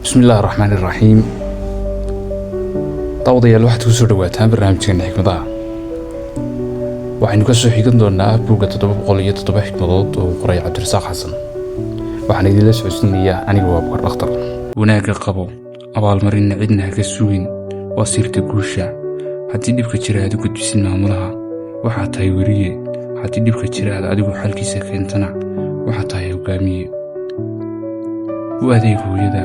Bismillahi raxmaani raxiim. Daawadayaal, waxaad kusoo dhawaataan barnaamijkeena xikmadaha. Waxaynu kasoo xigan doonaa buugga 707 xikmadood oo uu qoray Cabdirasaaq Xasan. Waxaan idinla socodsiinayaa aniga waa Bukar Dhakhtar. Wanaagga qabo, abaalmarinna cidna ha ka sugin, waa sirta guusha. Haddii dhibka jira aad u gudbisid maamulaha, waxaad tahay weriye. Haddii dhibka jira aad adigu xalkiisa keentana, waxaad tahay hogaamiye. U adeeg hooyada,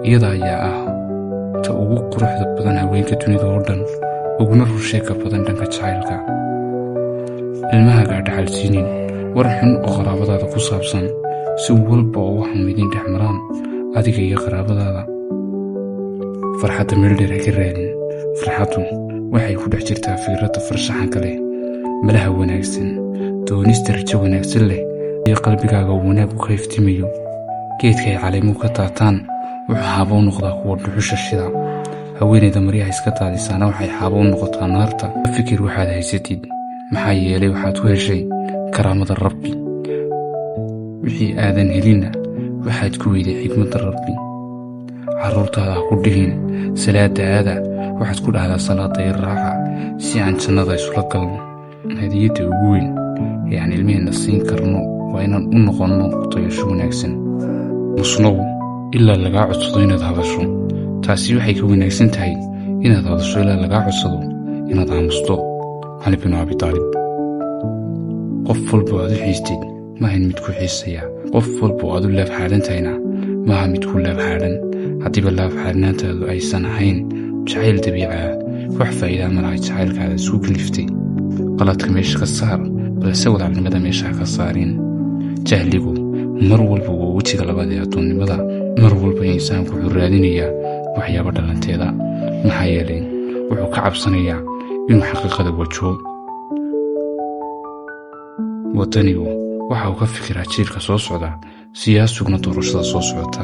iyada ayaa ah ta ugu quruxda badan haweenka dunida oo dhan, uguna runsheegka badan dhanka jacaylka. Ilmahaaga ha dhaxalsiinin war xun oo qaraabadaada ku saabsan, si walba oo waxaanu idiin dhex maraan adiga iyo qaraabadaada. Farxadda meel dheer ha ka raadin. Farxaddu waxay ku dhex jirtaa fikradda farshaxanka leh, malaha wanaagsan, doonista rajo wanaagsan leh iyo qalbigaaga uu wanaag u ka iftiimayo. Geedka ay caleemuhu ka daataan wuxuu xaabo u noqdaa kuwa dhuxusha shida. Haweenayda maryaha iska daadisaana waxay xaabo u noqotaa naarta. Fikir waxaad haysatid, maxaa yeelay waxaad ku heshay karaamada Rabbi. Wixii aadan helinna waxaad ku weyday xikmadda Rabbi. Carruurtaada ha ku dhihin "salaada aada", waxaad ku dhahdaa "salaada i raaca si aan jannada isula galno". Hadiyadda ugu weyn ee aan ilmaheenna siin karno waa inaan u noqonno dayasho wanaagsan. Musnow ilaa lagaa codsado inaad hadasho. Taasi waxay ka wanaagsan tahay inaad hadasho ilaa lagaa codsado inaad aamusto. Cali binu Abi Taalib. Qof walba oo aad u xiistid maahan mid ku xiisaya. Qof walba oo aad u laab xaadhan tahayna maaha mid ku laab xaadhan. Haddiiba laab xaadhnaantaadu aysan ahayn jacayl dabiica ah, wax faa'iidaa ma laha jacaylkaada isku kaliftay. Qaladka meesha ka saar, balse walaalnimada meesha ha ka saarin. Jahligu mar walba waa wejiga labaad ee addoonnimada. Mar walba insaanku wuxuu raadinayaa waxyaabo dhalanteeda, maxaa yeelay wuxuu ka cabsanayaa inuu xaqiiqada wajaho. Waddanigu waxa uu ka fikiraa jiilka soo socda, siyaasiguna doorashada soo socota.